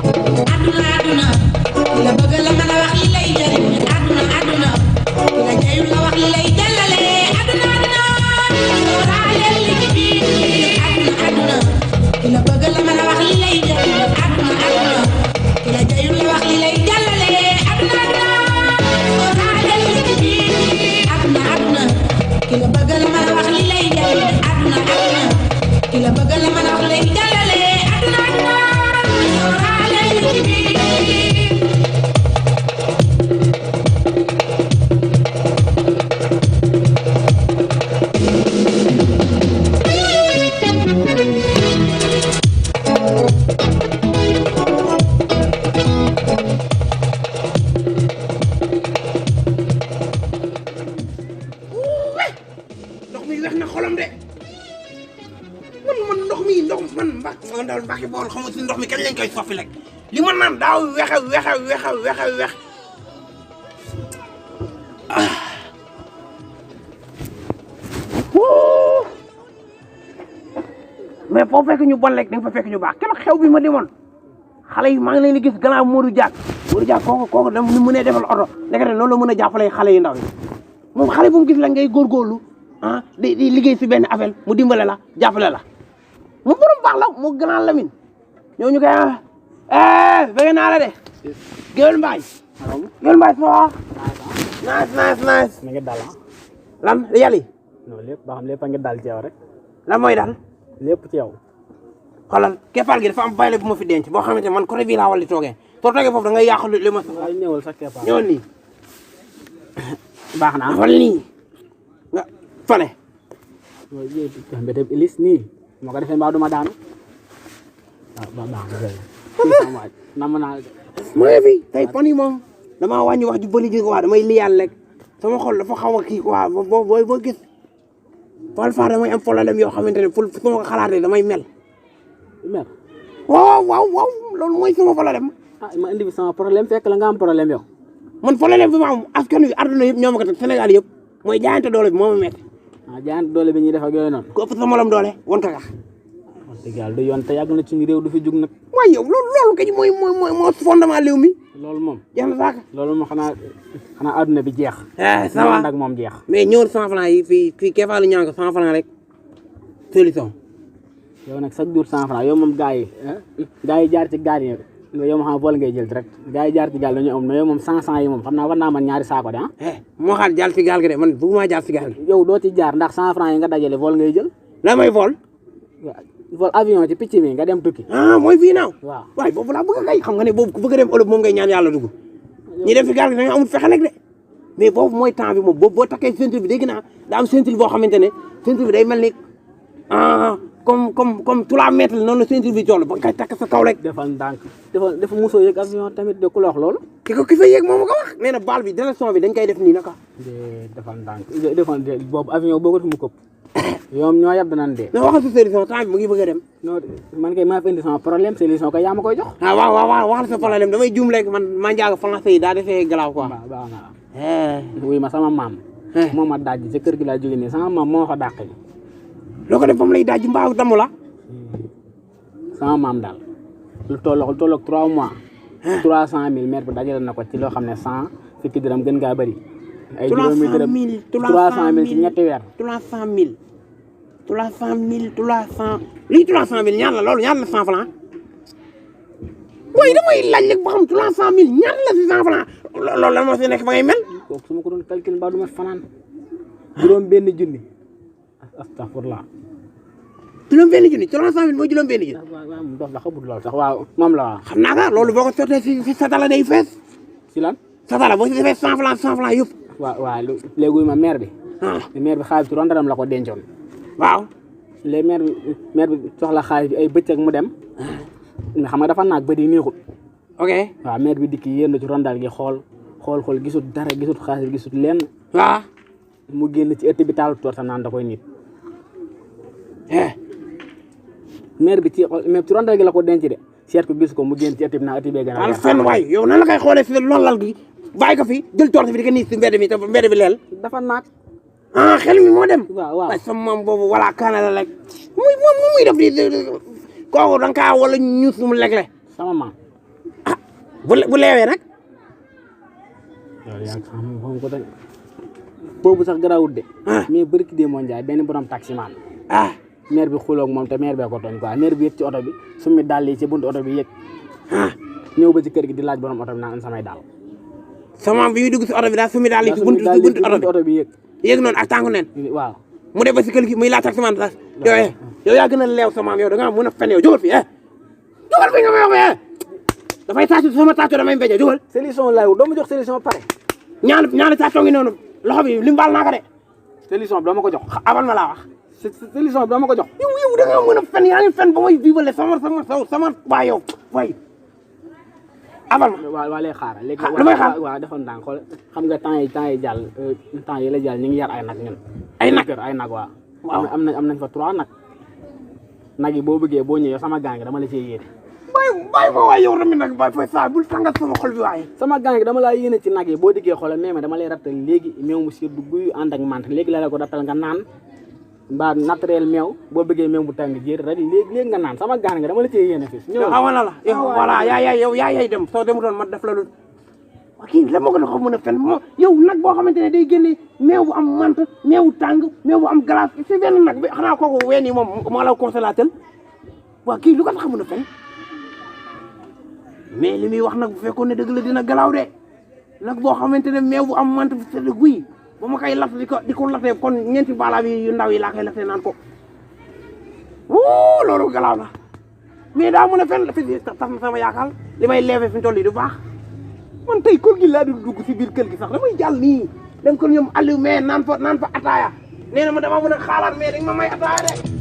aduna aduna ki la bëgg la mën a wax li lay jëriñ aduna aduna ki la jëyul la wax li lay jëlale aduna aduna sooraaleel li ci biir aduna aduna ki la bëgg la mën a wax li lay jëriñ aduna aduna ki la jëyul la wax li lay jëlale aduna aduna sooraaleel li ci biir aduna aduna ki la bëgg la mën a wax li lay jëriñ aduna aduna ki la bëgg la mën a wax li lay jëlale aduna aduna sooraaleel li ci biir daal Mbacke bool xam nga si ndox mi kañ lañ koy soppi rek li ma naan daaw wex mais foo fekk ñu bon rek da nga fa fekk ñu baax keroog xew bi ma demoon xale yi maa ngi leen di gis gannaaw Modou Diak kooku dama ni mënee defal oto ndekete loolu la mën a jàppale xale yu ndaw yi moom xale bu mu gis la ngay góorgóorlu ah di liggéey si benn affaire mu dimbale la jàppale la mu borom baax la mu gënal Lamine ñoo ñu koy bëgg naa la de Gueweul Mbaye so nice na nga dal lan yàlli non lépp ba xam lépp a ngi dal ci yow rek lan mooy dal lépp ci yow xoolal keppaal gi dafa am bayle bu ma fi denc boo xamante man côté bii laa wal di toogee soo toogee foofu da ngay yàq li ma waaye ñëwal sa keppaal ñëwal nii baax na wal nii nga fale mbéte ilis nii moo ko defee mbaa duma daanu waaw baax na nam naa mooy fi tey fan yi moom damaa wàññi wax ju bëri ji quoi damay liyaan rek sama xol dafa xaw a kii quoi boo gis parfois damay am problème yoo xamante ne fu ma ko xalaatee damay mel waaw loolu mooy sama problème ma indi bi sama problème fekk la nga am problème yow man problème bi ma am askan wi àdduna yëpp ñoo ma ko teg Sénégal yëpp mooy jaayante doole bi moo ma métti jaayante doole bi ñuy def ak yooyu noonu ku ëpp sa morom doole won ka wax dëgg yàlla du yoon te yàgg na ci réew du fi jug nag waaye yow loolu kay mooy fondement réew mi loolu moom jeex na saaka loolu moom xanaa adduna bi jeex ça va nag moom jeex mais ñëwul 100 francs yi fii keefaalu ñaan ko 100 francs rek solution yow nag chaque jour 100 francs yow moom gars yi jaar ci gaal yi yow ma xam vol ngay jël direct gars yi jaar ci gaal dañu am mais yow moom 100 yi moom xam naa war naa man ñaari saako de moo xaar jaar ci gaal gi de man bëgguma jaar ci gaal gi yow doo ci jaar ndax 100 francs yi nga dajale vol ngay jël la may vol avion ci picc mi nga dem tukki mooy fii naaw waaw waaye boobu laa bëgg kay xam nga ne boobu ku bëgg a dem Europe moom ngay ñaan yàlla dugg ñi dem ci gaal gi da nga amul fexe rek de mais boobu mooy temps bi moom boobu boo takkee ceinture bi dégg naa daa am ceinture boo xamante ne ceinture bi day mel ni comme 3 mètres noonu la ceinture bi toll ba nga koy takk sa kaw rek defal ndànk dafa mosoo yëg avion tamit de ku la wax loolu ki fa yéeg moom ma ko wax nee na baal bi direction bi dañ koy def nii naka defal ndànk defal boobu avion boo ko def mu këpp yow ñoo yab danaan dee non waxal sa solution temps bi mu ngi bëgg a dem non man kay maa fi indi sama problème solution kay yaa ma koy jox waaw waxal sa problème damay juum léegi man maa njaaga français yi daa defee galaaw quoi baax na wuy ma sama maam moo ma daj ci kër gi laa jóge nii sama maam moo fa dàq loo ko def ba mu lay daj mbaaw damm la sama maam daal lu tolloog 3 mois 300 000 mètres bu dajale na ko ci loo xam ne 100 fukki dërëm gën ngaa bëri ay juróomi dërëm 300 000 ci ñetti weer 300 000 lii 300 000 ñaar la loolu ñaar la 100 francs mooy damay laaj rek ba xam 300 000 ñaar la si 100 francs loolu lan moo si nekk ba ngay mel kooku su ma ko doon calcul mbaa du ma fanaan juróom benn junni astafurlah juróom benn junni 300 000 mooy juróom benn junni waaw mu dox la xamul loolu sax waaw moom la waaw xam naa ko loolu boo ko sottee si satala day fees si lan satala boo si defee 100 francs yëpp waaw léegi ma maire bi xaalis bi rondaram la ko dencoon waaw léegi maire bi soxla xaalis bi ay bëccëg mu dem nga xam nga dafa naag ba di neexul ok waaw maire bi dikki yéen ci rondal gi xool gisut dara gisut xaalis bi gisut lenn waaw mu génn ci ëtt bi taalu toor sa naan da koy nit maire bi ci rondal gi la ko denc de seet ko gis ko mu génn ci ëtt bi naa ëtt bee gën a fenn waay yow nan la koy xoolee si loolal gi bàyyi ko fi jël torse bi di ko nii si mbedd mi te mbedd bi leel dafa naag xel mi moo dem waaw waaye sama moom boobu wala kaana la rek muy def di kooku da nga kaa wala ñuus mu legle sama maam bu leewee nag. loolu yaa ngi xam ko tey boobu sax garaawut de. mais bëri ki dee moo njaay benn borom taximaan. maire bi xuloo ak moom te maire bee ko tooñ quoi maire bi yëg ci oto bi su mi dàll yi ci buntu oto bi yëg. ñëw ba ci kër gi di laaj borom oto bi naan samay dàll. sama bi muy dugg si oto bi daal su mi dàll yi ci buntu oto bi yëg. yëg noonu ak tànku neen. waaw mu def ba si kër gi muy laaj taximaan sax. yow yaa gën a leew sama yow da ngaa mën a fen yow jógal fi jógal fi nga may wax dafay tàccu sama tàccu damay mbéj jógal. solution laay wut doo ma jox solution pare. ñaari tàccoo ngi noonu loxo bi lim baal naa ko de. solution bi doo ma ko jox. abal ma laa wax. solution bi doo ma ko jox. yow da ngaa mën a fen yaa ngi fen ba may vivale sama waa yow way abal ma. waaw léegi xaaral léegi. lu may xaar waaw defoon ndànk xool xam nga temps yi jàll temps yi la jàll ñu ngi yar ay nag ñun. ay nag waaw. am nañ fa 3 nag. nag yi boo bëggee boo ñëwee sama gang dama la cee yéene. bàyyi ma waaye yow tamit nag bàyyi fooy saa bul tàngal sama xol bi waaye. sama gang dama laa yéene ci nag yi boo diggee xoolal mais dama lay rattal léegi meew mu seddu guy ànd ak mante léegi la ko rattal nga naan mbaa naturel meew boo bëggee meew bu tàng jër rek léegi nga naan sama gang dama la cee yéene fii. yow awana la yow voilà yaay dem soo demutoon ma def la lu. waa kii la ma gën a xam mën a fen yow nag boo xamante ne day génne meew bu am mante meew tàng meew bu am glace si benn nag bi xanaa kooku ween yi moom moo la consolatel waa kii lu ko tax mën a fen mais li muy wax nag bu fekkoon ne dëgg la dina galaaw de nag boo xamante ne meew bu am mante bu sedd guy ba ma koy laf di ko latee kon ñeenti baalaam yi yu ndaw yi laa koy latee naan ko wuu loolu galaaw na mais daa mën a fen fi tax na sama yaakaar li may leeve fi mu toll yi du baax man tey kër gi laa dul dugg si biir kër gi sax damay jàll nii dem ko ñoom Aliou mais naan fa ataaya nee na ma dama mën a xaalaat mais dañ ma may ataaya de